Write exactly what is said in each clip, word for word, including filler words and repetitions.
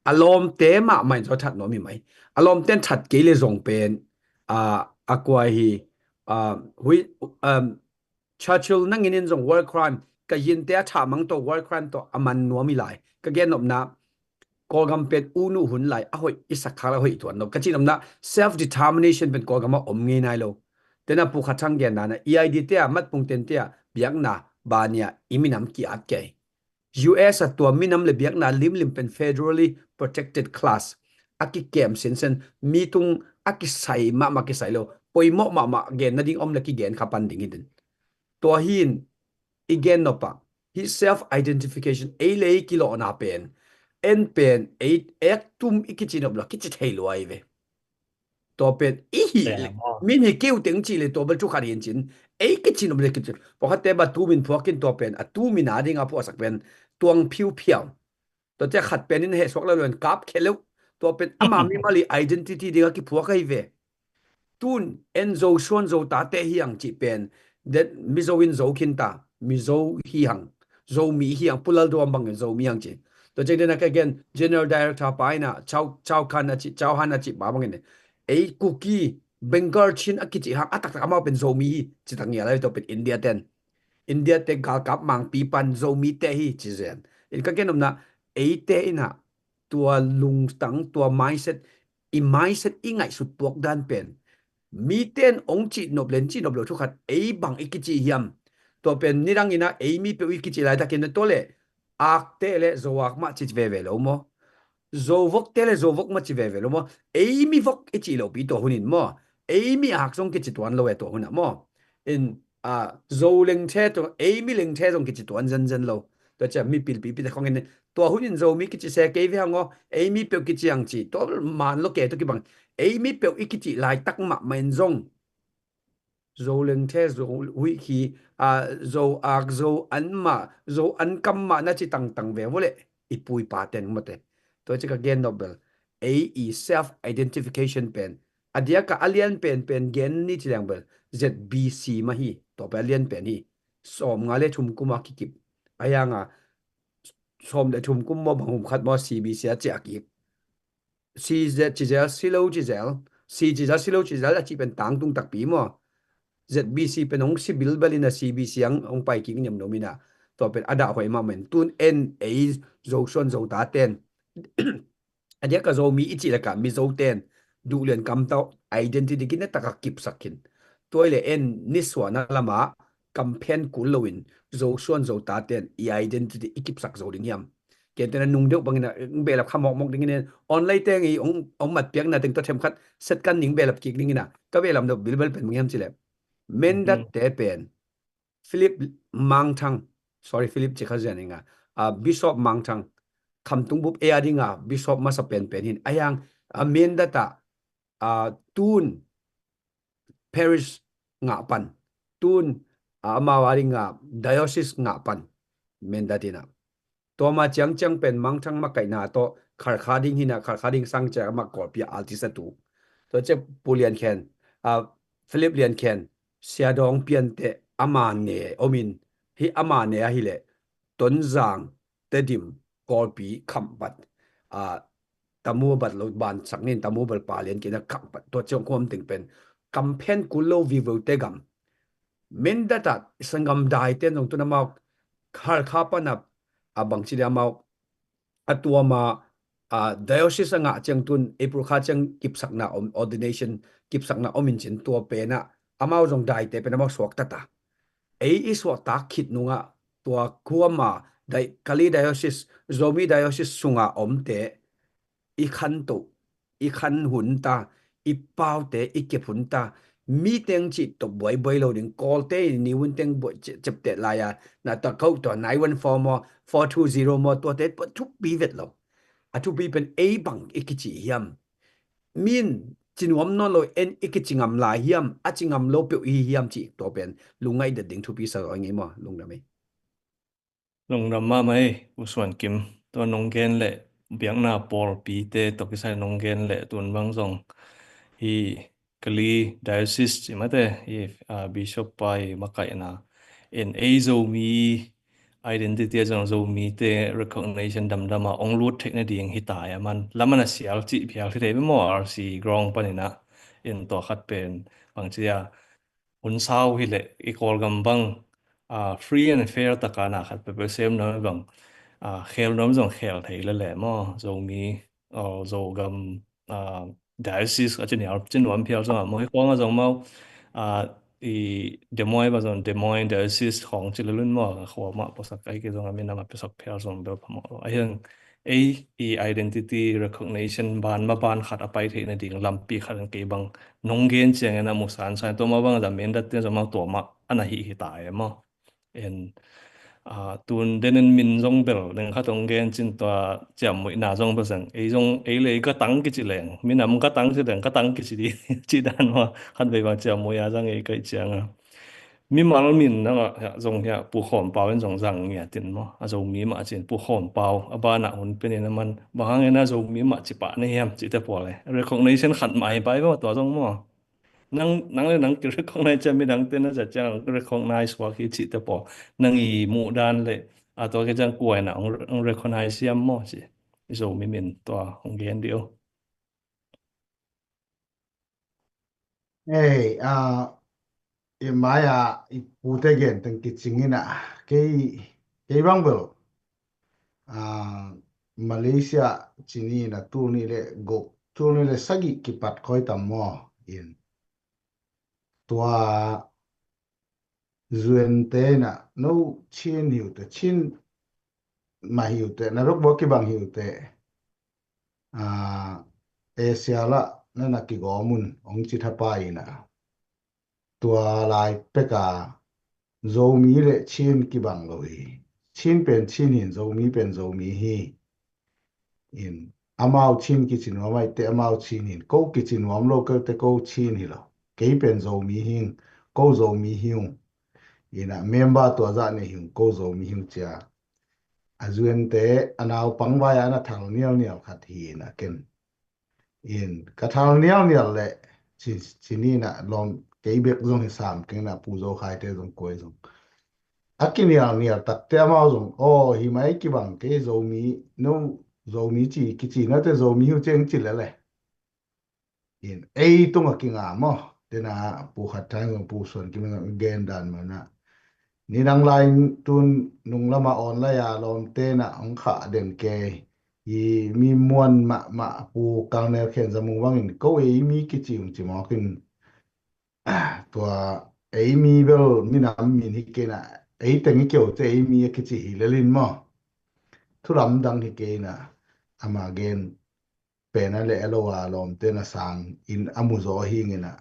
a lawmte mahmah in zong a that nuam hi mai. A lawmte in that kei le zong pen, ah, a kua hi, ah, hui, um, Churchill nangin in zong war crime, ka yinte a thah mang tawh war crime tawh a man nuam hi lai. Ka gen nopna, Kawlgam pen u nu hun lai a hoih i sak khak lai a hoih tuan lo. Ka cih nopna self determination pen Kawlgam ah om ngei nai lo. Tena Pu Kha Thang gen dan a, E I D te a, Mat Pung Ten te a, biakna, bania, i minam ki-at kei. U S a tua minam le biakna limlim pen federally protected class. A kikem sinsen, mi tung a kisai mahmah kisai lo. Poimawh mahmah gen nading om le kigen kha pan ding hi den. Tua hi in i gen nop ah, hih self identification, ei le ei kilawhna pen, en pen, ei ek tum i kici nop lo, kici thei lua hi ve. Tua pen i hih le, min hi keu teng ci le tua bel thu khat hi in cin, ei kici nop le kici. Pawlkhatte ba tumin phuak in tua pen, a tumin a ding a phuahsak pen, tuang phiuphiau. Tua cia khat pen in heh suak lo lo in kap khe lo. Tua pen ama mimal i identity ding a kiphuak ahi ve. Tun en Zo suan Zo tate hi ang cih pen, den Mizo in Zo khin ta, Mizo hi ang, Zomi hi ang, Pu Lalduam bangin Zomi ang ci. Tua ciang den a ka gen General Director pa in a, Chau, Chau Khan a ci, Chau Han a ci pa bangin, ei Kuki, Bengal, Chin a kici hang a taktak amau pen Zomi hi, ci tak ngial ahi tua pen India ten. India te galkap mangpi pan Zomi te hi, ci zen. In ka gen omna, ei te in a, tua lungtang, tua mindset, i mindset i ngaihsut puak dan pen. Mi ten ong cih nop len cih nop lo thu khat, ei bang i kici hiam. Tua pen nidang in a, ei mi peuh i kici laitakin a tua le, ak te le Zo ak mah ci veve lo maw. Zo vok te le Zo vok mah ci veve lo maw. Ei mi vok i cih lo pi tua hun in maw. Ei mi ak zong kici tuan lo e tua hun ah maw. In, a, Zo lengthe tua, ei mi lengthe zong kici tuan zenzen lo. Tua cia mi pilpi pite khong in, tua hun in Zomi kici se kei ve hang aw, ei mi peuh kici ang ci, tua man lo ke tua kibang, ei mi peuh i kici laitak mahmah in zong. Zo lengthe, Zo huih khi, a, Zo ak, Zo an mah, Zo an kam mah na ci tangtang ve vua le, i pu i pa ten mawte. Tua ci ka gen nop bel, ei i self identification pen, a diak a a lian pen pen gen ni ci leng bel, Z B C mah hi, tua pen a lian pen hi, sawm nga le thum kum a kikip. A yang a, sawm le thum kum maw bang hum khat maw C B C a ciah kik. C Z ci zel, si lo ci zel, si ci zel, si lo ci zel a cih pen tangtung takpi maw. Z B C pen hong si bilbel in a C B C ang hong pai kik niam lo min a. Tua pen a dah huai mah men tun en ei Zo suan Zo ta ten. A diak a Zomi i cih laka Mizo ten duhlian kam tawh identity kina taka kipsak khin. Tua i le en nisuana lama kam phen kul loin Zo suan Zo ta ten i identity i kipsak zo ding hiam. Ken tena nung deuh bangin a behlap kha mawkmawk dingin en online teng i ong, ong matpiakna teng tua themkhat set kan ning behlap kik dingin a ka behlap deuh bilbel pen bang hiam cih le. Mendat te pen Philip Mangthang, sorry, Philip ci kha zian inga, a, Bishop Mangthang, Khamtung bup ei a dinga Bishop masa penpen hin, a yang, a, Mendat ah, a, tun parish ngah pan, tun, a, amau a dinga diocese ngah pan, Mendat ina. Tua ma ciangciang pen Mangthang makaihna tawh Khalkha ding hina, Khalkha ding sang ciang ama Kawlpi a altisa tu. Tua ciang Pu Lian Khen, a, Philip Lian Khen, Sia Dawng Piante ama ne omin, hi ama ne ahileh Tonzang, Tedim, Kawlpi, Khampat, a, Tamu bat lo ban sak nin, Tamu bal pa lian kina Khampat. Tua ciang khuam ting pen kam phen kul lo vivo te gam. Mendat ah sanggam dai ten zong tun amau Khalkha pan a, a bangci dia amau a tuama, a, diocese a ngah ciang tun April kha ciang kipsakna om, ordination kipsakna om in cin tua pena amau zong daite pen amau suakta ta. Ei i suaktak khit nunga tua kuama dai, Kali diocese, Zomi diocese sunga omte i khanto, i khan hun ta, i paute, i kep hun ta, mi teng cih tawh buaibuai lo ding, Kawlte i ni hun teng buai ce-, cepteh lai a, na ta kau tua nine one four maw, four two zero maw, tuate tua thupi vet lo. A thupi pen ei bang i kici hiam. Min ci nuam nawn lo en i kici ngam lai hiam, a ci ngam lo peuh i hi hiam cih tua pen lungngaih det ding thupi sa zaw i ngei maw, lungdam ei. Lungdam mahmah ei, U Suan Kim. Tua nong gen leh, biakna pawlpite tawh kisai nong gen leh, tun bang zong hi Kali Diocese ci mate, hi, a, Bishop pa i makaihna. En ei Zomi, identity a zong Zomite recognition damdam a ong lut theih nading hi ta a, man lam a na sial cih phial hi thei ve maw, R C Grong panin ah. In tua khat pen bang ci a, hun sau hi leh i Kawlgam bang, ah, free and fair taka na khat peuhpeuh sem nuam bang, ah, khel nuam zong khel thei lel e maw, Zomi, aw, Zogam, ah, diocese a ci nial ci nuam phial zong a maw, i khawng a zong maw, ah, i Des Moines bang zong Des Moines diocese khawng ci lel un maw, a khua mah puasak ai kei zong a minam a puasak phial zong bel phamawh lo. A hiang ei i identity recognition ban ma ban khat a pai theih nading lampi khat in kei bang nong gen ciangin a mu sansan, tua mah bang a za men dat tiang zong mah tua mah a na hih hi ta e maw. En, ah, tun den in min zong bel neng khat ong gen cin tua ciammuihna zong bel zang ei zong ei le ei gatang kici leng, minam gatang ci leng gatang kici di ci dan maw, khat vei bang ciammuih a zang ei kaih ciang a. Mimal min nang ah zong hiah Pu Khawm Pau in zong zang ngiat in maw, a Zomi mah cin Pu Khawm Pau a banah hun penin a man bang hangin a Zomi mah ci pah na hiam cihte pawl e recognition khat mah hi pai maw tua zong maw. Nang, nang le nang ki recognize ciang midangte na zat ciang recognize huak hi cihte pawl nang i muh dan le a tua ki ciang kuaina ong, ong recognize hiam maw ci. I Zomi min tua ong gen di o. Ei, ah, i mai a i pute gen teng kicing in a, kei, kei bang bel, ah, Malaysia cini na tul ni le guk, tul ni le sagih kipat khoi tam maw in. Tua zuente na no Chin hiu te, Chin ma hiu te, na ruk bua kibang hiu te. Ah, Asia la na na kigawm un ong ci thapa ina. Tua lai peka Zomi le Chin kibang lo hi. Chin pen Chin hin, Zomi pen Zomi hi. In, amau Chin kici nuam ai te amau Chin hin, ko kici nuam lo ko te ko Chin hi lo. Kei pen Zomi hing, ko Zomi hiung. Ina member tua zah ne hiung, ko Zomi hiung cia. A zuente a naupang vai a na thal nial nial khat hi ina ken. In ka thal nial nial le ci, cini na lom kei bek zong hi sam keng na Pu Zo Khai te zong kuai zong. A kinial nial takte amau zong aw hi mai kibang kei Zomi no Zomi ci kici na te Zomi hiu ceng ci le le. In ei tunga kinga maw tena Pu Khat Thang zong Pu Suan Kim gen dan mana. Nidang lai tun nung lama online a lawmte na ong khah den kei hi mi muan mahmah Pu Kang Nel Khen Za Mung bangin ko ei mi kici ung ci mawkin tua ei mi bel minam min hi kei na ei teng i keu te ei mi a kici hi lelin maw. Thulam dang hi kei na ama gen pen a leh a lo a lawmte na sang in a mu zaw hi ngena.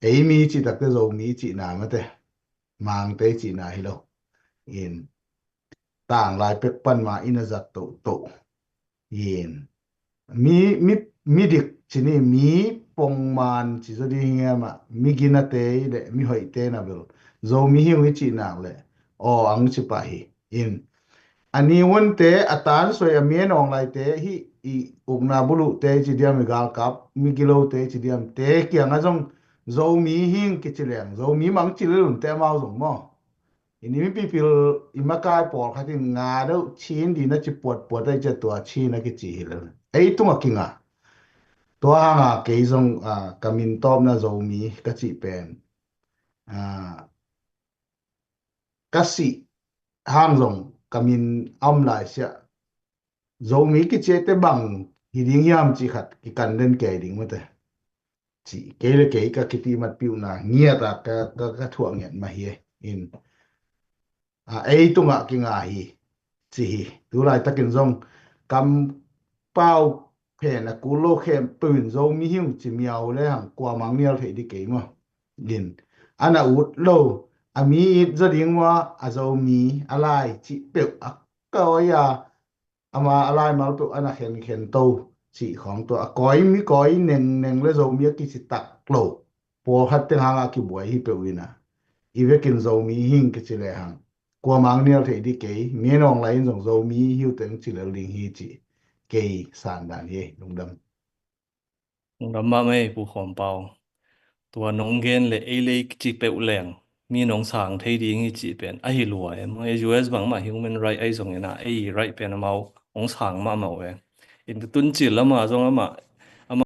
Ei mi cih takte Zomi cihna mate Mangte cihna hi lo. In tang lai pek pan ma in a zat tohtoh. In mi, mi, mi dik cini mi pongman ci zaw ding hi ngema mi ginate le mi hoihte na bel Zomi hi ung i cihnak le aw ang ci pah hi. In a ni unte a tan soi a mi a nawng laite hi i ukna buluhte ci diam i galkap mi gilote ci diamte kiangah zong Zomi hing kici leng Zomi mang ci lelunte amau zong maw. I ni mipipil i makai pawlkhat in nga deuh Chin dina ci puatpuat a i cia tua Chin a kici hi lel ei tunga kinga. Tua hanga kei zong ka min tawpna Zomi ka cih pen ka sih hang zong ka min a om lai siah Zomi kiciate bang hi ding hiam cih khat kikan den kei ding mate. Cih kei le kei ka kitimat piuhna ngiata ka, ka, ka thuah ngiat mah hi e. In a ei tungah kinga hi ci hi. Tulai takin zong kam pau phen a kul lo khempeuh in Zomi hi ung ci miau le hang kuamang nial theih di kei maw. In a na ut lo a mi it zaw ding maw a Zomi a lai cih peuh a kawi a ama a laimal peuh a na khenkhen to cih khawng tua a kawi mi kawi nengneng le Zomi a kici tak lo pawlkhat teng hangah kibuai hi peuh ina i vekin Zomi hing kici le hang kuamang nial theih di kei mi nawng lai in zong Zomi hiu teng ci lel ding hi ci kei sandan hi lungdam. Lungdam mahmah ei Pu Khawm Pau. Tua nong gen le ei le ei kici peuh leng mi nong sang thei ding hi cih pen ahi lua e. Mah U S bang mah human right ahi zongin a, ei right pen amau hong sang mahmah uh e. In tun cil lama zong amah